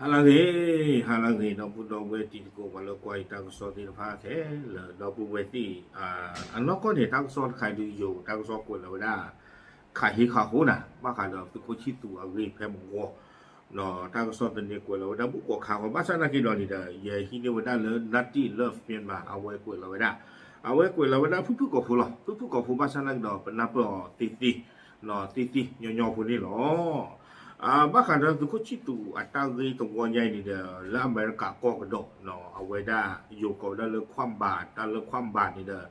ဟါလၢအဂ့ၤ, ဟါလၢအဂ့ၤ ဒီပုၢ်ဒီဝဲၢ်တံၤသကိး ပှၤလၢကွၢ်ယတၢ်ကစီၣ်သ့ၣ်တဖၣ်ခဲလၢာ် ဒီပုၢ်ဝဲၢ်သ့ၣ်, အနီၢ်ကီၢ်န့ၣ် တၢ်ကစီၣ်တခါဒုးယိာ် တၢ်ကစီၣ်ကွဲးလီၤဝဲဒၣ် ခးဟ့ခးဟိနၤ ဘၣ်ဃးဒီးသုးခိၣ်ဆံၣ်သူးအဂ့ၢ်ဖဲမုၢ်ဂီၤ, ဒီးတၢ်ကစီၣ်သန့ကွဲးလီၤဝဲဒၣ် ဘူၣ်ကိးခါဃီ ဘၣ်ဆၣ်သနာ်က့ဒီးန့ၣ်ဒီး ယဟံးန့ၢ်ဝဲဒၣ်လၢ Nutty Love Myanmar အဝဲကွဲးလီၤဝဲဒၣ်, အဝဲကွဲးလီၤဝဲဒၣ်ဖုၣ်ဖုၣ်ကိာ်ဖိလီၤ. ဖုၣ်ဖုၣ်ကိာ်ဖိ ဘၣ်ဆၣ်သနာ်က့ဒီး ပနၢ်ပၢၢ်အီၤသ့သ့, သ့သ့ညီညီဖိန့ၣ်လီၤ. ဘၣ်ဃးဒီးသုးခိၣ်ဆံၣ်သူးအတၢ်ဂ့ၢ်တဝီညါအံၤန့ၣ်ဒီး လၢအမဲရကၤကီၢ်ကဒီး အဝဲဒၣ်ယိၤကိးဝဲဒၣ်လၢ ခွၣ်ဘၣ်, တၢ်လၢ ခွၣ်ဘၣ် န့ၣ်ဒီး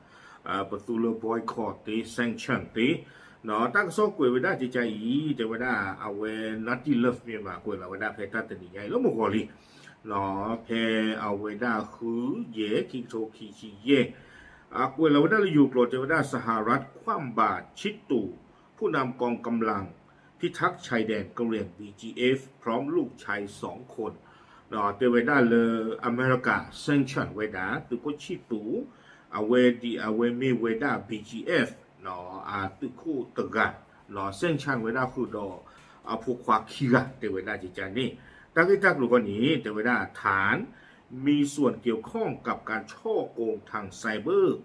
ပသူလၢ boycott သ့ sanction သ့, တၢ်ကစီၣ်ကွဲးဝဲဒၣ်ကကါအံၤ တဲဝဲဒၣ် အဝဲ Nutty Love Myanmar ကွဲးလီၤဝဲဒၣ်ဖဲတၢ်တနံၤညါအံၤလၢမုၢ်ဂီၤလံ, ဖဲအဝဲဒၣ်ဃုယဲၢ် ခံကထိခံဆံယဲၢ်, ကွဲးလီၤဝဲဒၣ်လၢယိၤကျိာ် တဲဝဲဒၣ် สหรัฐคว่ำบาตรชิดตู่ ผู้นำกองกำลังพิทักษ์ชายแดนกะเหรี่ยง บีจีเอฟ พร้อมลูกชายสองคน တဲဝဲဒၣ်လၢအမဲရကၤ sanction ဝဲဒၣ် သုးခိၣ်ဆံၣ်သူး, အဝဲဒ်အဝဲမ့ၢ်ဝဲဒၣ် BGF သုးခိၣ်တဂၤ, sanction ဝဲဒၣ်ဃုာ်ဒီး အဖိခွါခံဂၤ တဲဝဲဒၣ်ကကါန့ၣ်, တၢ်ဂ့ၢ်တၢ်ကျိၤဃီန့ၣ် တဲဝဲဒၣ် ฐานมีส่วนเกี่ยวข้องกับการฉ้อโกงทางไซเบอร์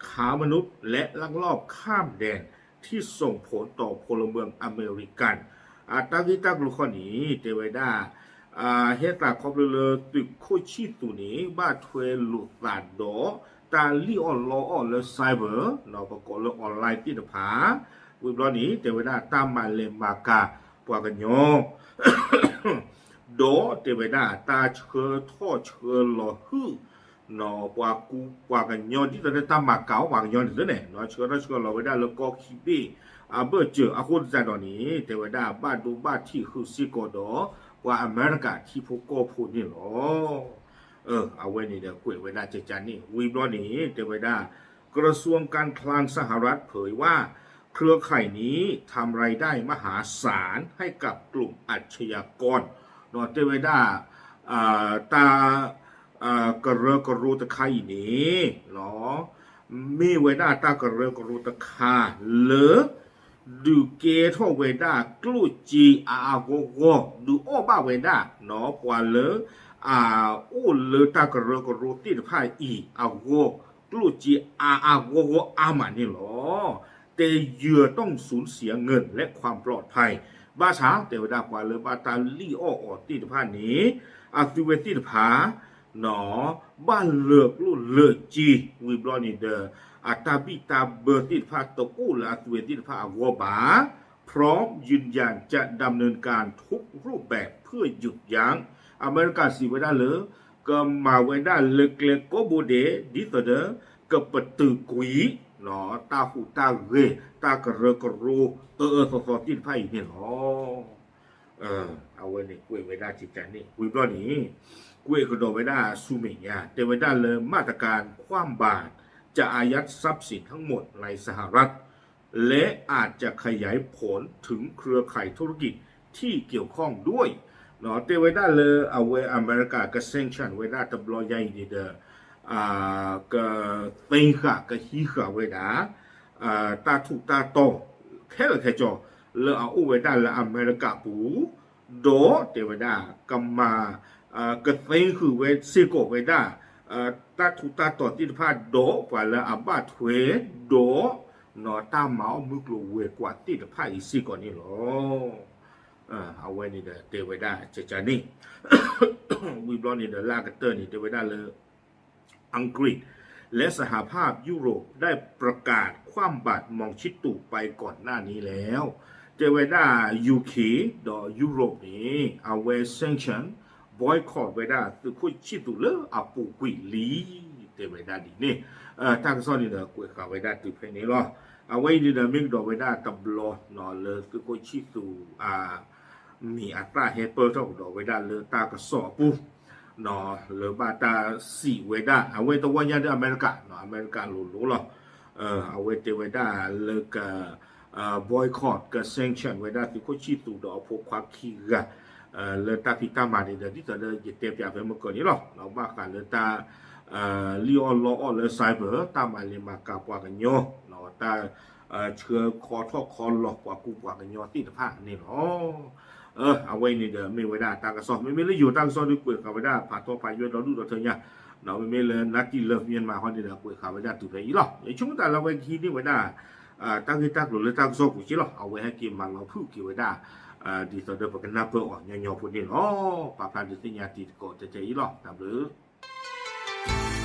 ค้ามนุษย์ และลักลอบข้ามแดนที่ส่งผลต่อพลเมืองอเมริกัน တၢ်ဂ့ၢ်တၢ်ကျိၤဃီန့ၣ် တဲဝဲဒၣ် ဟဲသးခီဖျိလၢသုးခိၣ်ဆံၣ်သူးန့ၣ် ဘၣ်ထွဲလိာ်သးဒီး တၢ်လံၣ်အီၣ်လီအီၣ်လၢ cyber ပကိးလၢ online သ့ၣ်တဖၣ်, ဝံၤဘျီန့ၣ် တဲဝဲဒၣ်တၢ်မၤလဲၤမၤကၤပှၤကညီ ဒီးတဲဝဲဒၣ်တၢ်ဆှၢထီၣ်ဆှၢလီၤဟုၣ် ပှၤကူပှၤကညီ ဒ်သိးလၢတၢ်မၤကၤအီၣ်ပှၤကညီန့ၣ်သ့န့ၣ် ဆှၢထီၣ်ဆှၢလီၤဝဲဒၣ်လၢကီၢ်ခံဘ့ၣ်အဘၢၣ်စၢၤအဃိသတးဒီးန့ၣ် တဲဝဲဒၣ်ဘၣ်ဒိဘၣ်ထံးဃုာ်စ့ၢ်ကီးဒီး ပှၤအမဲရကၤထံဖိကီၢ်ဖိန့ၣ်လီၤ. အဝဲန့ၣ်ဒီးကွဲးဝဲဒၣ်ကကါန့ၣ် ဝံၤဘျီန့ၣ် တဲဝဲဒၣ် กระทรวงการคลังสหรัฐเผยว่า เครือข่ายนี้ทำรายได้มหาศาลให้กับกลุ่มอาชญากร တဲဝဲဒၣ် တၢ် ကရၢကရိတခါအံၤန့ၣ် မ့ၢ်ဝဲဒၣ်တၢ်ကရၢကရိတခါလၢ ဒုးကဲထီၣ်ဝဲဒၣ်ကျိၣ်စ့အါအါဂီၢ်ဂီၢ် ဒုးအီၣ်ဘၣ်ဝဲဒၣ် ပှၤလၢ အအိၣ်လၢတၢ်ကရၢကရိသ့ၣ်တဖၣ်အံၤအဂီၢ် ကျိၣ်စ့အါအါဂီၢ်ဂီၢ်အါမးန့ၣ်လီၤ. แต่เหยื่อต้องสูญเสียเงินและความปลอดภัย ဘၣ်ဆၣ်တဲဝဲဒၣ်ပှၤလၢဘၣ်တၢ်လံၣ်အီၣ်အီၤသ့ၣ်တဖၣ်န့ၣ် အသုဝဲသ့ၣ်တဖၣ် ဘၣ်လၢာ်ကျိၣ်လၢာ်စ့ ဝံၤဘျီန့ၣ်ဒီး အတၢ်ဘံၣ်တၢ်ဘၢသ့ၣ်တဖၣ်တအိၣ်လၢအသုဝဲသ့ၣ်တဖၣ်အဂီၢ်ဘၣ် พร้อมยืนยันจะดำเนินการทุกรูปแบบเพื่อหยุดยั้ง အမဲရကၤစံးဝဲဒၣ်လၢ ကမၤဝဲဒၣ်လၢကျဲကိးဘိဒဲး ဒ်သိးဒီး ကပတုာ်ကွံာ် တၢ်ဟူးတၢ်ဂဲၤ တၢ်ကရၢကရိ အၢအၢသီသီသ့ၣ်တဖၣ်အံၤန့ၣ်လီၤ. အဝဲန့ၣ်ကွဲးဝဲဒၣ်ကကါန့ၣ် ဝံၤဘျီန့ၣ် ကွဲးကဒီးဝဲဒၣ်ဆူမဲာ်ညါ တဲဝဲဒၣ်လၢ มาตรการคว่ำบาตรจะอายัดทรัพย์สินทั้งหมดในสหรัฐ และอาจจะขยายผลถึงเครือข่ายธุรกิจที่เกี่ยวข้องด้วย တဲဝဲဒၣ်လၢအဝဲအမဲရကၤက sanction ဝဲဒၣ်တဘျီညါအံၤန့ၣ်ဒီး ကသ့ဃာ်ကဟံးဃာ်ဝဲဒၣ် တၢ်ထူးတၢ်တီၤ ခဲလၢာ်ခဲဆ့ လၢအအိၣ်ဝဲဒၣ်လၢအမဲရကၤပူၤ ဒီးတဲဝဲဒၣ် ကမၤ ကသ့ဃုာ်ဝဲစ့ၢ်ကီးဝဲဒၣ် တၢ်ထူးတၢ်တီၤသ့ၣ်တဖၣ်ဒီးပှၤလၢအဘၣ်ထွဲဒီး တၢ်မၤအီၣ်မုၢ်ကျိၤဝဲၤကွာ်သ့ၣ်တဖၣ်အံၤစ့ၢ်ကီးန့ၣ်လီၤ. အဝဲန့ၣ်ဒီးတဲဝဲဒၣ်ကကါန့ၣ် ဝံၤဘျီန့ၣ်ဒီးလၢအကတၢၢ်န့ၣ် တဲဝဲဒၣ်လၢ อังกฤษและสหภาพยุโรปได้ประกาศคว่ำบาตรมองชิตุไปก่อนหน้านี้แล้ว တဲဝဲဒၣ် UK ဒီး Europe န့ၣ် အဝဲ sanction boycott ဝဲဒၣ်သုးခိၣ်ဆံၣ်သူးလၢအပူၤကွံာ်လံ တဲဝဲဒၣ်ဒ်န့ၣ် တၢ်ကစီၣ်န့ၣ်ဒီးကွဲးဃာ်ဝဲဒၣ်တုၤဖဲန့ၣ်လီၤ. အဝဲအံၤန့ၣ်ဒီးမ့ၢ်ကဒီးဝဲဒၣ်တဘျီလၢသုးခိၣ်ဆံၣ်သူး မံၤအသၣ်ဟဲပၢၢ်ထီၣ်ကဒီးဝဲဒၣ်လၢတၢ်ကစီၣ်အပူၤ လၢဘၣ်တၢ်စံးဝဲဒၣ် အဝဲတဝီညါဒီးအမဲရကၤ အမဲရကၤလိၤလိၤလီၤ. အဝဲတဲဝဲဒၣ်လၢက boycott က sanction ဝဲဒၣ်သုးခိၣ်ဆံၣ်သူးဒီးအဖိခွါခံဂၤ လၢတၢ်ဖံးတၢ်မၤန့ၣ်ဒီး ဒ်သိးဒီးယတဲပၠးဖဲမုၢ်ကီၢ်န့ၣ်လီၤ. ဘၣ်ဃးလၢတၢ် လံၣ်အီၣ်လီအီၣ်လၢ cyber တၢ်မၤလဲၤမၤကၤပှၤကညီ တၢ် ဆှၢခီထီၣ်ခီလီၤပှၤကူပှၤကညီသ့ၣ်တဖၣ်န့ၣ်လီၤ. အဝဲအံၤန့ၣ်ဒီး မ့ၢ်ဝဲဒၣ်တၢ်ကစီၣ်, မ့မ့ၢ်လၢယိၤတၢ်ကစီၣ်ဒီး ကွဲးဃာ်ဝဲဒၣ်ဖးထီဖးယွဲဒီဒူၣ်ဒီထၢညါ, ဒီးမ့မ့ၢ်လၢ Nothing Love Myanmar ဟီန့ၣ်ဒီး ကွဲးဃာ်ဝဲဒၣ်တုၤဖဲအံၤလီၤ. ယဆိကမိၣ်သးလၢအဝဲကဟံးန့ၢ်ဝဲဒၣ် တၢ်ဂ့ၢ်တၢ်ကျိၤလၢတၢ်ကစီၣ်ပူၤက့လီၤ. အဝဲဟဲက့ၤမၤလီၤဖုၣ်က့ၤဝဲဒၣ် ဒ်သိးဒီးပကနၢ်ပၢၢ်အီၤညီညီဖိန့ၣ်လီၤ. ပာ်ဖျါဒုးသ့ၣ်ညါတံၤသကိးထဲထဲအံၤလီၤ. တၢ်ဘျုး